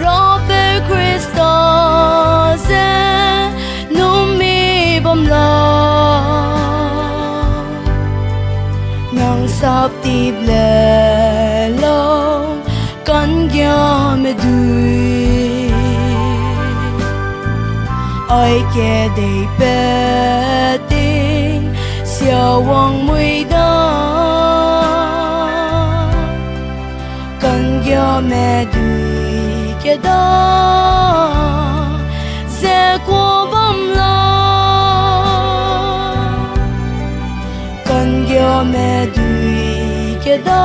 Rapeu Khrista ze numi bam lau, nang saptip le lau, ka'nggiame dui. Ai kedeipat ting siawang mui da, ka'nggiame dui keda ze kuâ bam lau, ka'nggiame dui keda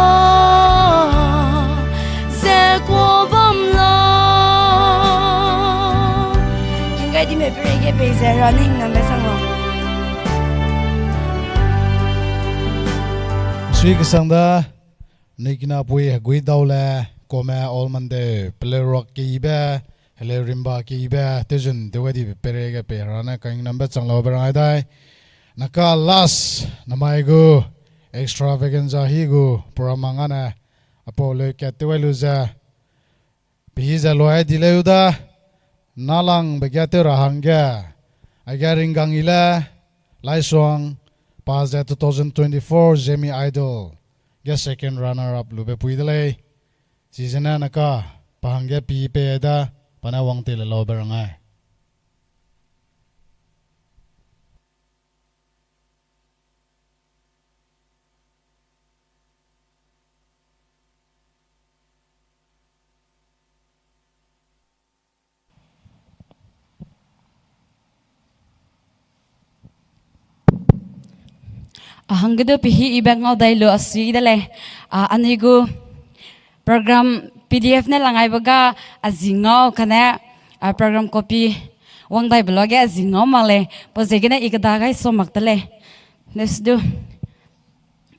ze kuâ bam lau. King gai dime peireige pei ze Hera ne hingnambe sang lau. Sui kesang da, nui kinapui heguî dau le, kome Almondeu, peleu ruak keyibe, heleu rimba keyibe, tewzun tew gai dibe peireige pei Hera ne kahingnambe chang laube rang ai dai. Naka last, namai gu extravaganza hi gu program ma ngane, apau leu kat tew gai lu ze, pehî ze luai di leu da, nalangbe ge tew ra hangge, aige ringgang yi le, Laisuang, pa ze two thousand twenty-four Zeme Idol ge second runner up lube pui de lei. Chizene naka, pa hangge pî pei ai da, pa ne wang tei le laube rang ai. A hangge du pehî yibe ngau dai lu a sui de lei. A, anui gu program P D F ne lang aibe ga a zi ngau kane, a, program copy wang daibe luage a zi ngau mak lei. Pau ziegene i keda gai sa mak de lei. Lesu du.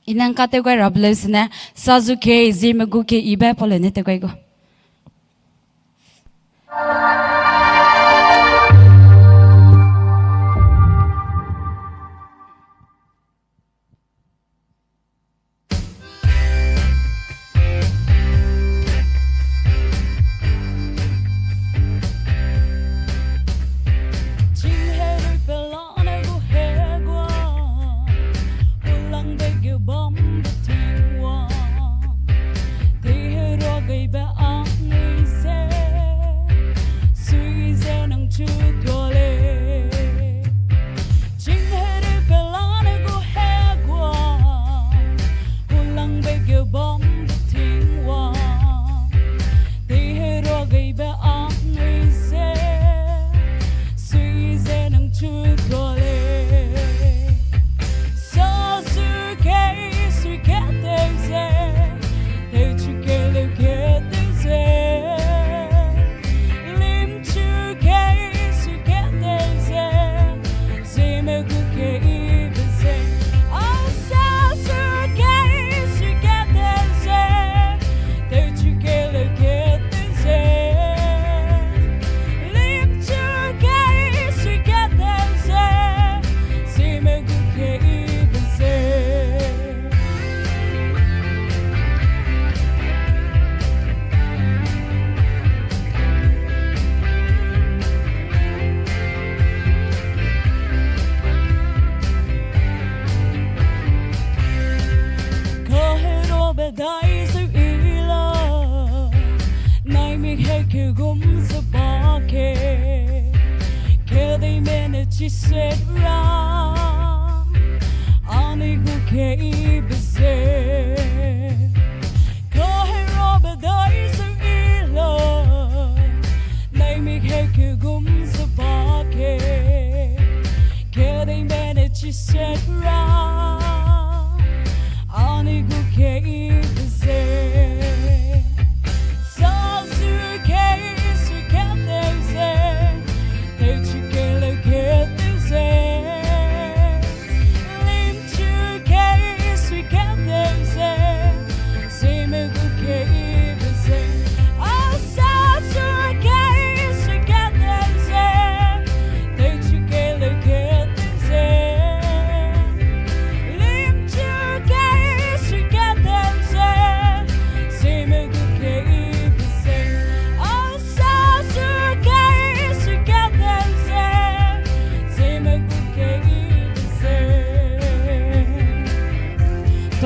I nang ka tew gai rabe leu sene, sa zu kei, Zeme gu kei yibe pau leu ne tew gai gu. Chingherui pelane gu heguang, hulangbe ge bambe Tingwang, teiherua gaibe anui ze, sui ze nang chu tua lei. Chingherui pelane gu heguang, hulangbe ge bambe Tingwang, teiherua gaibe anui ze, sui ze nang chu tua lei. Sa sui kei, sui kei tew ze, tewchu kei leu kei tew ze, limchu kei, sui kei tew ze, Zeme gu kei yibe ze. A sa sui kei, sui kei tew ze, tewchu kei leu kei tew ze, limchu kei, sui kei tew ze, Zeme gu kei yibe ze. Kaherobe dai zeu i la, naimik hekeu gum ze ba ke, kedeime ne chi set ra, anui gu kei yibe ze. Kaherobe dai zeu i la, naimik hekeu gum ze ba ke, kedeime ne chi set ra, anui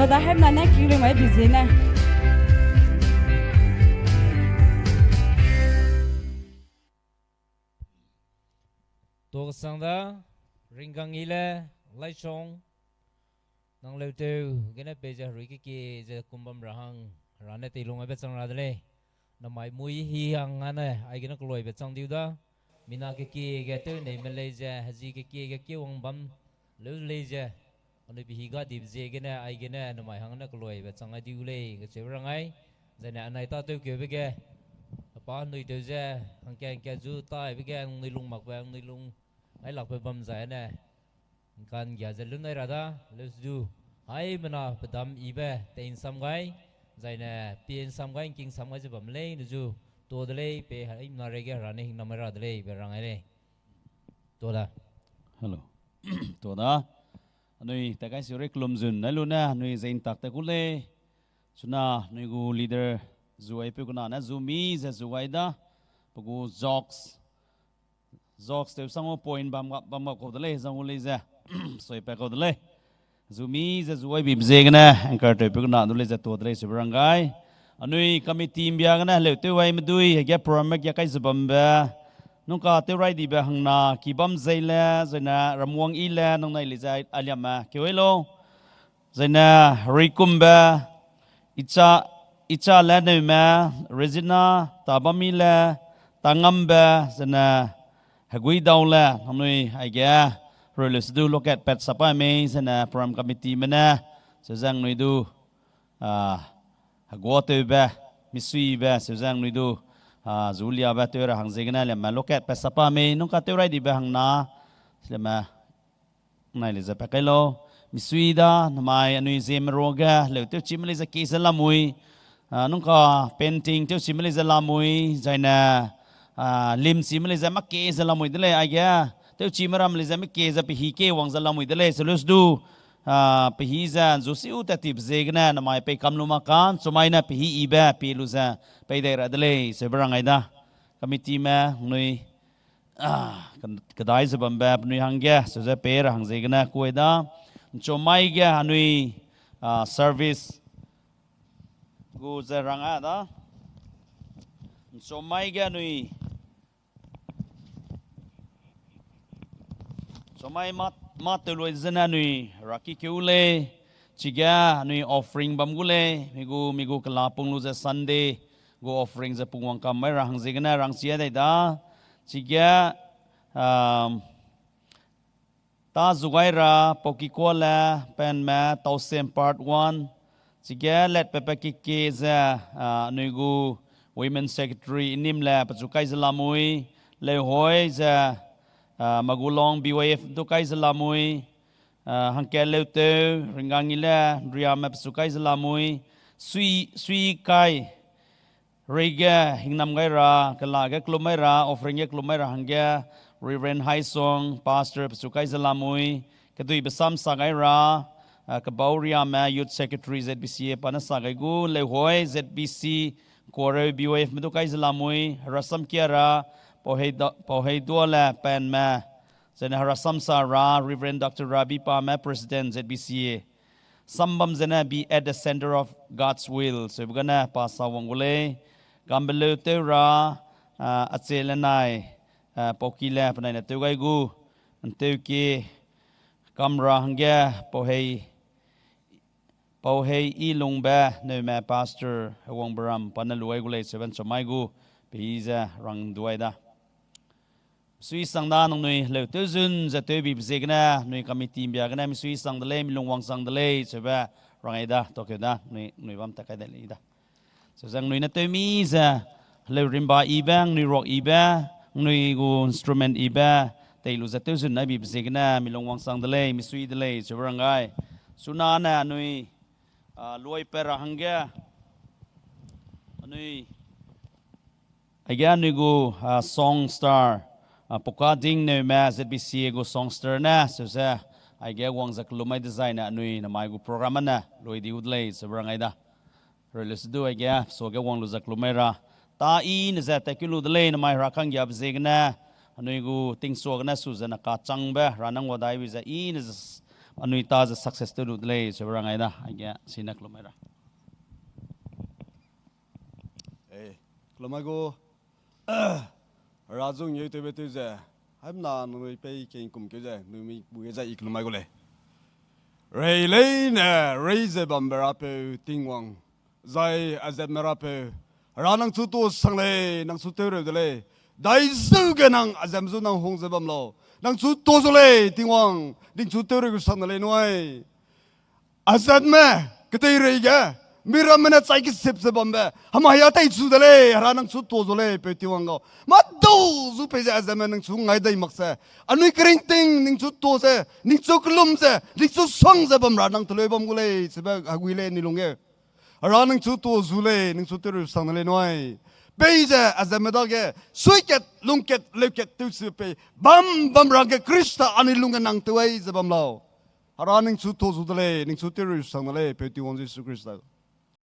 Da hemna ne king ring mai bi ziene. Tuasang da, Ringgang I le, Laisong, nang leuteu gene pei ze herui kekie ze kumbam ra hang, Hera ne teilung aibe chang ra de lei. Namai mui hi hang ane, aigene keloibe chang diu da. Mina kekie ge tew neime lei ze, hezi kekie ge kewang bam leu lei ze, anui pehî gadibe ziegene, aigene namai hangne keloibe chang ai diu lei, kacheu rang ai. Zaine anai tâtewkeube ge, pa nui tew ze, hangke hangke zu taibe ge, nangnui lung makbe, nangnui lung ai lakbe bam zai ne, ngka'nggia ze lun ai ra da, leu du, haimena pedam ibe tei nsam gai, zaine pie nsam gai, ngking sam gai ze bam lei, ne zu, tuâ de lei, pe haimena reige Hera ne hingnam mai ra de lei, be rang ai lei. Tuâ da. Hello. Tuâ da. Anui, takai siu rei kelum zun, nai lu ne, anui ze ntak ta gu lei. Chuna, anui gu leader zu aipeu kena ne, zu mi ze zu gai da. Pe gu jokes. Jokes tew sang o point bam ga, bam ga kau de lei, zang gu lei ze. Soi pa kau de lei. Zu mi ze zu aibibe ziegene, anchor tewpeu kena du lei ze tuâ de lei, sube rang gai. Anui committee mbia gene, heleu tew ai medui, hege program ge kai ze bambe. Nungka tew rai dibe hangna, ki bam zei le, zaine ramwang I le, nangnai lei ze aliamme, keu ai lau. Zaine Rikumbe, Icha, Icha le Neume, Regina, Tabami le, Tangambe, zaine Heguidau le, nangnui aige, rui lu se du lokat pat sapa mei, zaine program committeeme ne, sezang nui du, a, heguatewbe, misuibe, sezang nui du, a, zuliabe tew ra hang ziegene lemme lokat pat sapa mei, nungka tew rai dibe hangna, lemme nai le ze pa kai lau, misui da, namai anui ziemme ruage, heleu tewchime lei ze kie ze lamui, a, nungka painting tewchime lei ze lamui, zaine, a, limchime lei ze mâ kie ze lamui de lei, aige, tewchime ram lei ze mâ kie ze pehî kie wang ze lamui de lei, selu se du, a, pehî ze, zu siu tat tibe ziegene, namai pei kam lu ma ka, chumai ne pehî ibe, pie lu ze, pei dai ra de lei, seube rang ai da. Committeeme, nui, a, kedai ze bambe penui hangge, seuze pei ra hang ziegene kuai da. Nchumai ge anui, a, service gu ze rang a da. Nchumai ge anui, nchumai mâ, mâ tew lui zene anui raki keu lei. Chige anui offering bam gu lei. Mi gu, mi gu kela pung lu ze Sunday gu offering ze pungwang kam mai ra hang ziegene rangchia dai da. Chige, a, ta zu gai ra, Paukikua le, penme, Tausem part one. Chige letpe pe kekie ze, a, anui gu Women Secretary Inim le pechu kai ze lamui, Leuhoi ze, a, Magulong B Y F du kai ze lamui, a, hangkat Leuteu, Ringgangi le, Riame pechu kai ze lamui, sui, sui kai, reige hingnam gai ra, kela ge kelum mai ra, offering ge kelum mai ra hangge, Reverend Haisong, Pastor pechu kai ze lamui, keduibe sam sa gai ra, a, Kebau Riame, Youth Secretary Z B C A pa ne sa gai gu, Leuhoi Z B C, Kuareu B Y F me du kai ze lamui, Herasamkia ra, Pauhei da-, Pauhei Dua le penme, zene Herasamsa ra, Reverend Doctor Rabi pame, President Z B C A. Sambam zene be at the center of God's will. Seube gene pa sa wang gu lei. Gambeleu tew ra, a, ache le nai, a, Pauki le penai ne tew gai gu. Nteuki kam ra hangge Pauhei, Pauhei Ilungbe Neume Pastor Hewangberam pa ne lu gai gu lei, seube nchumai gu, pei ze rang duai da. Misui sang da nangnui heleu tew zun ze tewbibe ziegene, nui committee mbia gene misui sang de lei, milung wang sang de lei, seube rang ai da, tokeu da, nui, nui bam ta kai de lei da. Seube zang nui ne tew mi ze, heleu rimba ibe, nui ruak ibe, nui gu instrument ibe, tei lu ze tew zun nai bibe ziegene, milung wang sang de lei, misui de lei, seube rang gai. Suna ne nui, a, luai pe ra hangge, anui, aige anui gu, a, song star, a, Pukading Neume Z B C A gu song star ne, seube, aige wang ze kelum mai dezaine anui namai gu program ne, luai diu de lei, seube rang ai da. Rele se du aige, suage wang lu ze kelum mai ra. Ta i ne ze tat keu lu de lei namai Hera kanggiabe ziegene, anui gu tingsuagene su ze ne kachangbe, Hera nang wadaibe ze i ne ze s-, anui ta ze success tew lu de lei, ze rang ai da, aige sine kelum mai ra. E, kelum mai gu, Hera zung YouTube tew ze, haimna nangnui pei kengkum keu ze, nui mi bu ge zai i kelum mai gu lei. Rei leine, rei ze bambe Rapeu Tingwang, zai azatme Rapeu, Hera nang chu tuâ sang lei, nang chu tew reu de lei. Dai zeu ge nang azatme zu nang hung ze bam lau. Nang chu tuâ zu lei, Tingwang, ningchu tew reu gu sang de lei nui. Azatme, keteirei ge, miramme ne chai kesip ze bambe, hemai a tei chu de lei, Hera nang chu tuâ zu lei, Peu Tingwang gau. Mâ dau zu pei ze azatme nang chu ngai dai mak ze. Anui keringting ningchu tuâ ze, ningchu kelum ze, ningchu sang ze bam ra nang teleu bam gu lei, zebe hegui lei ni lungge. Hera nang chu tuâ zu lei, ningchu tew reu sang de lei nui. Pei ze azatme dage, suikat, lungkat, leukat tew chu pei, bam bam ra ge Khrista anui lungge nang tew ai ze bam lau. Hera ningchu tuâ zu de lei, ningchu tew reu sang de lei, Peu Tingwang Jisu Khrista.